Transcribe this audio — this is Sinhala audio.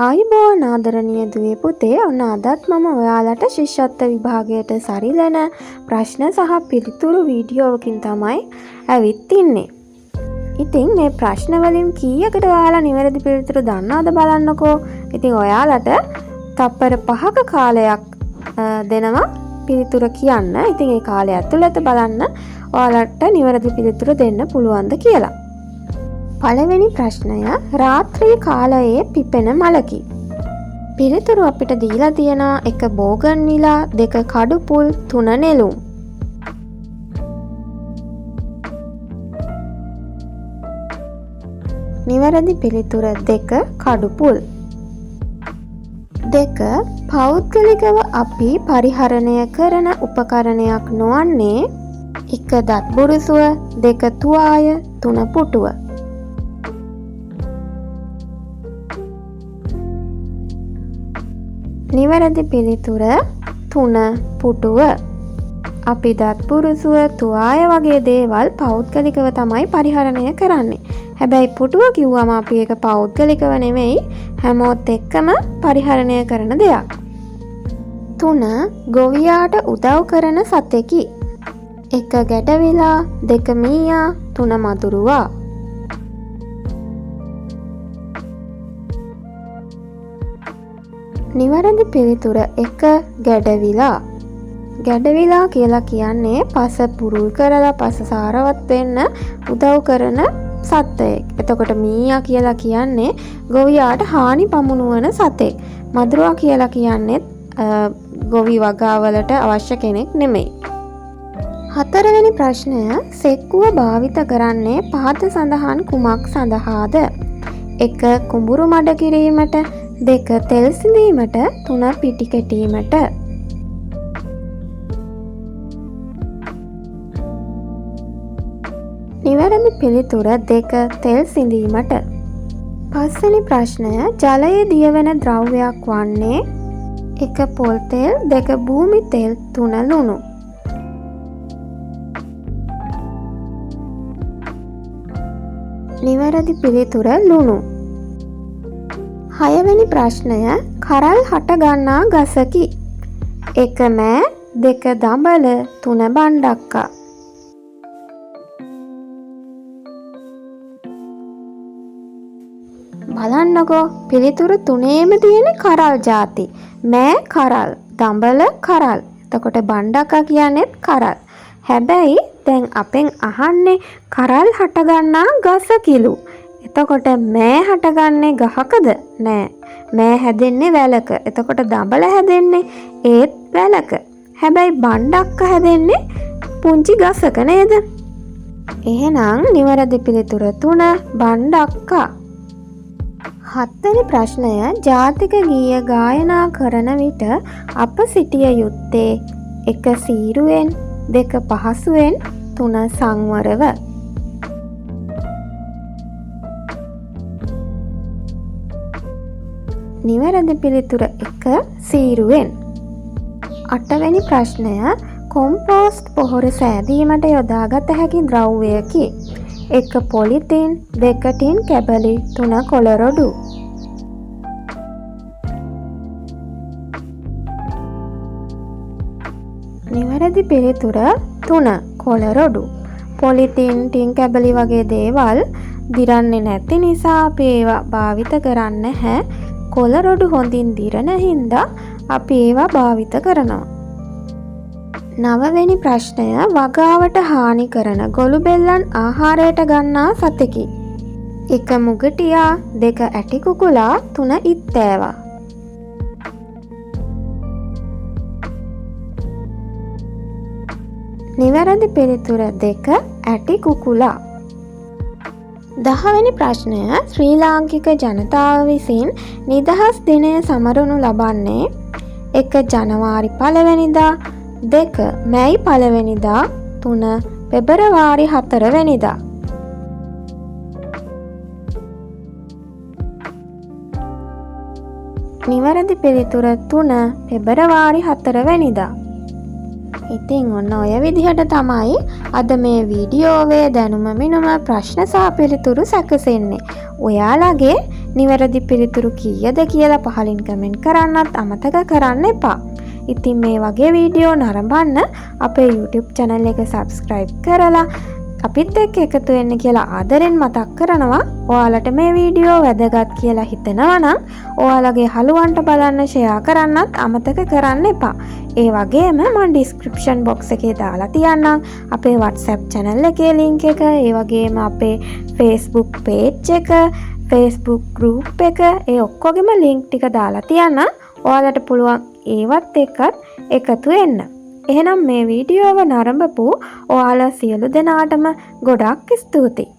ආයුබෝවන් ආදරණීය දුවේ පුතේ, ඔන්න අදත් මම ඔයාලට ශිෂ්‍යත්ව විභාගයට සරිලන ප්‍රශ්න සහ පිළිතුරු වීඩියෝවකින් තමයි ඇවිත් ඉන්නේ. ඉතින් මේ ප්‍රශ්න වලින් කීයකට ඔයාලා නිවැරදි පිළිතුරු දන්නවද බලන්නකෝ. ඉතින් ඔයාලට තප්පර 5ක කාලයක් දෙනවා පිළිතුර කියන්න. ඉතින් ඒ කාලය ඇතුළත බලන්න ඔයාලට නිවැරදි පිළිතුර දෙන්න පුළුවන්ද කියලා. පළවෙනි ප්‍රශ්නය, රාත්‍රී කාලයේ පිපෙන මලකි. පිළිතුරු අපිට දීලා තියෙනවා 1 බෝගන්විලා, 2 කඩුපුල්, 3 නෙළුම්. නිවැරදි පිළිතුර 2 කඩුපුල්. 2 පෞද්ගලිකව අපි පරිහරණය කරන උපකරණයක් නොවන්නේ 1 දත් බුරුසුව, 2 තුවාය, 3 පුටුව. නිවැරදි පිළිතුර 3 පුටුව. අපි දත් බුරුසුව, තුවාය වගේ දේවල් පෞද්ගලිකව තමයි පරිහරණය කරන්නේ. හැබැයි පුටුව කිව්වම අපි ඒක පෞද්ගලිකව නෙමෙයි, හැමෝත් එක්කම පරිහරණය කරන දෙයක්. 3 ගොවියාට උදව් කරන සතෙකි. 1 ගැඩවිලා, 2 මීයා, 3 මදුරුවා. නිවැරදි පිළිතුර 1 ගැඩවිලා. ගැඩවිලා කියලා කියන්නේ පස පුරුල් කරලා පස සාරවත් වෙන්න උදව් කරන සත්වයෙක්. එතකොට මීයා කියලා කියන්නේ ගොවියාට හානි පමුණුවන සතෙක්. මදුරුවා කියලා කියන්නේත් ගොවි වගාවලට අවශ්‍ය කෙනෙක් නෙමෙයි. හතරවෙනි ප්‍රශ්නය, සෙක්කුව භාවිත කරන්නේ පහත සඳහන් කුමක් සඳහාද? 1 කුඹුරු මඩ කිරීමට, 2 තෙල් සිඳීමට, 3 පිටි කැටීමට. නිවැරදි පිළිතුර 2 තෙල් සිඳීමට. පස්වෙනි ප්‍රශ්නය, ජලයේ දියවැන ද්‍රව්‍යයක් වන්නේ 1 පොල් තෙල්, 2 භූමි තෙල්, 3 ලුණු. නිවැරදි පිළිතුර ලුණු. හයවෙනි ප්‍රශ්නය, කරල් හටගන්නා ගසකි. 1 මෑ, 2 දඹල, 3 බණ්ඩක්කා. බලන්නකෝ පිළිතුරු තුනේම තියෙන කරල් ජාති. මෑ කරල්, දඹල කරල්, එතකොට බණ්ඩක්කා කියන්නේත් කරල්. හැබැයි දැන් අපෙන් අහන්නේ කරල් හටගන්නා ගස කිලු. එතකොට මෑ හටගන්නේ ගහකද? නෑ. මෑ හැදෙන්නේ වැලක. එතකොට දඹල හැදෙන්නේ ඒත් වැලක. හැබැයි බණ්ඩක්ක හැදෙන්නේ පුංචි ගසක නේද? එහෙනම් නිවැරදි පිළිතුර 3 බණ්ඩක්කා. හත්වෙනි ප්‍රශ්නය, ජාතික ගීය ගායනා කරන විට අප සිටිය යුත්තේ 1 සීරුවෙන්, 2 පහසුවෙන්, 3 සංවරව. නිවැරදි පිළිතුර 1 සීරුවෙන්. අටවෙනි ප්‍රශ්නය, කොම්පෝස්ට් පොහොර සෑදීමට යොදාගත හැකි ද්‍රව්‍යයකි. 1 පොලිතින්, 2 ටින් කැබලි, 3 කොළ රොඩු. නිවැරදි පිළිතුර 3 කොළ රොඩු. පොලිතින්, ටින් කැබලි වගේ දේවල් දිරන්නේ නැති නිසා අපි ඒවා භාවිත කරන්නේ නැහැ. කොළ රොඩු හොඳින් දිරන හින්දා අපි ඒවා භාවිත කරනවා. නවවෙනි ප්‍රශ්නය, වගාවට හානි කරන ගොළු බෙල්ලන් ආහාරයට ගන්නා සතෙකි. 1 මුගටියා, 2 ඇටි කුකුලා, 3 ඉත්තෑවා. නිවැරදි පිළිතුර 2 ඇටි කුකුලා. දහවෙනි ප්‍රශ්නය, ශ්‍රී ලාංකික ජනතාව විසින් නිදහස් දිනය සමරනු ලබන්නේ 1 ජනවාරි පළවෙනිදා, 2 මැයි පළවෙනිදා, 3 පෙබරවාරි 4 වෙනිදා. නිවැරදි පිළිතුර 3 පෙබරවාරි 4 වෙනිදා. ඉතින් ඔන්න ඔය විදිහට තමයි අද මේ වීඩියෝවේ දැනුම මිනුම ප්‍රශ්න සහ පිළිතුරු සැකසෙන්නේ. ඔයාලගේ නිවැරදි පිළිතුරු කීයද කියලා පහලින් කමෙන්ට් කරන්නත් අමතක කරන්න එපා. ඉතින් මේ වගේ වීඩියෝ නරඹන්න අපේ YouTube channel එක subscribe කරලා අපිත් එක්ක එකතු වෙන්න කියලා ආදරෙන් මතක් කරනවා. ඔයාලට මේ වීඩියෝ වැදගත් කියලා හිතෙනවා නම් ඔයාලගේ හලුවන්ට බලන්න ෂෙයා කරන්නත් අමතක කරන්න එපා. ඒ වගේම මං ඩිස්ක්‍රිප්ෂන් බොක්ස් එකේ දාලා තියන්නම් අපේ WhatsApp channel එකේ link එක, ඒ වගේම අපේ Facebook page එක, Facebook group එක, ඒ ඔක්කොගෙම link ටික දාලා තියන්නම්. ඔයාලට පුළුවන් ඒවත් එක්කත් එකතු වෙන්න. එහෙනම් මේ වීඩියෝව නරඹපු ඔයාලා සියලු දෙනාටම ගොඩක් ස්තුතියි.